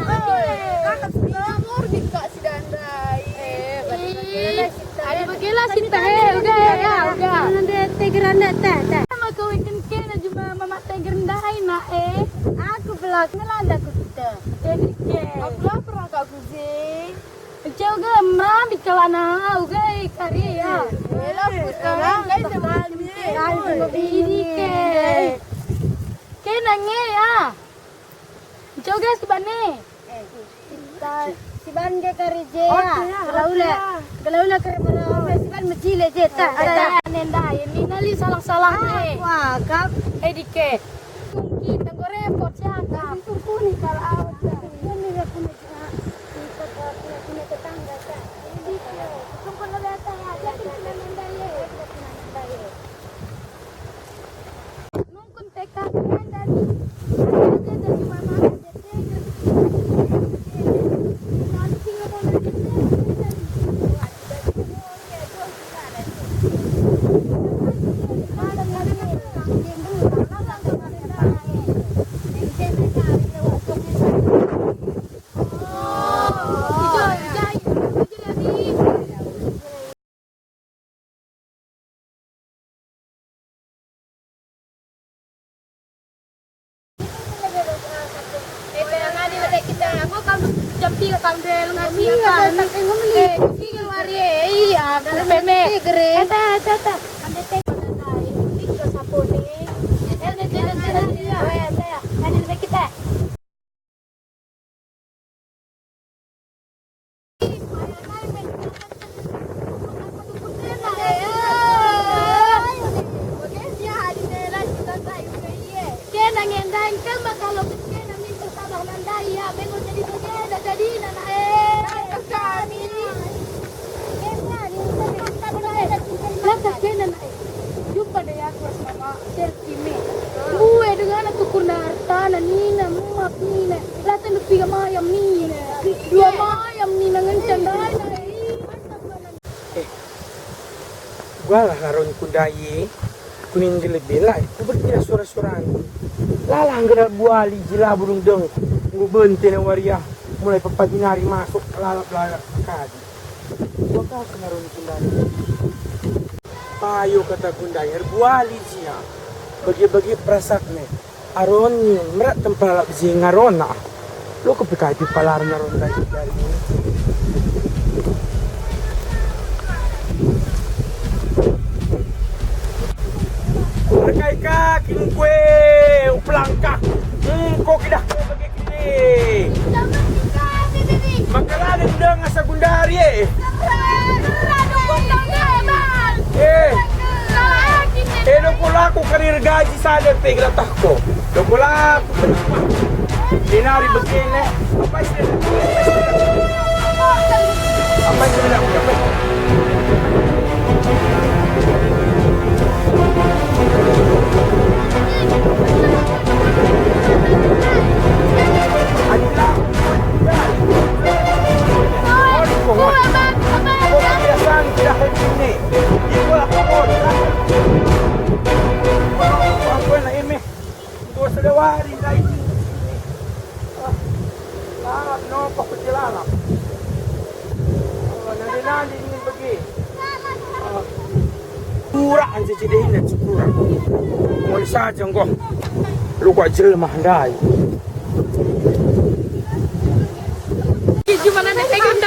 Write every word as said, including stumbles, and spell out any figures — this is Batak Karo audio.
Kakak sudah murni kak si dandai. Eh, bagi-bagilah kita. Adi bagilah kita, he, uga, uga, uga. Nanti tegeran dah, teh, teh. Sama kau ikan kena cuma mama teger ndai nak, eh. Aku belak ngelanda ku kita. Jadi ke. Aku lapar kakak kuzi. Kecil uga merambit kalana, uga, eh, kari ya. Elah, sekarang kan teman. Kali cuma bini ke. Kena nge ya. Ncoga si bane. Eh, kita si ban ge kari je ya. Kelaula, kelaula kari merawa si ban mejile je ta. Ada nenda ini nali salah-salah ne. Wah, kap. Eh, dike. Mungkin tenggo repot siakap. Sumpuni kalau awet ta. Ini ya punya, punya, punya tetangga ta. Ini dia. Sumpun lebih atas aja kita nenda ye. Kita nenda ye. Nungkun T K P dari. Ada jadi mama aja teger. Nanti nggak mau lagi teger. Iya, ate, ate, ate. Ande teh, ande teh. Ande teh, ande teh. Kena ngendai engkel maka lo kena minta salah nandai ya, bengol jadi bagenda jadina na e. Kami. Kena ni, lantas kena na e. Jumpa deh aku ras mama. Ime. Mbue denganna tukurna artana nina, "Emak," nina, "la tendu piga mayam," nina. "Dua mayam," nina, "ngenca ndai na." Eh, ugalah la ronku ndai e. Kuning gelebe la kuberkira sura-surandu. Lalah nggelar buali jila burung deng. Enggo bente na wariah mulai pepagi nari masuk lalap-lalap kadi. Uga ka kena ronku ndai. Payo kataku ndai erbuali sia. Bage-bage perasakna. Aron merak tempat lalap je ngarona. Lo kepekai pi palar ngaron ndai dari. Rekai kaki kue upelangkah. Engko kidah kue bage Eh. Maka la dendeng asa gundari e. Eh. Eh, doko laku karir gaji sada pe gelatahko. Doko laku kenapa? Dinari begini. Apa istilah? Apa istilah? Tua sedawari ndai. Ah, lalap nopo pejelalap. Oh, nande-nande ingin bagi. Ah. Kurak ance cidehina cikurak. Mulai saja enggo. Lu kok jelma ndai. Cuma nande pegang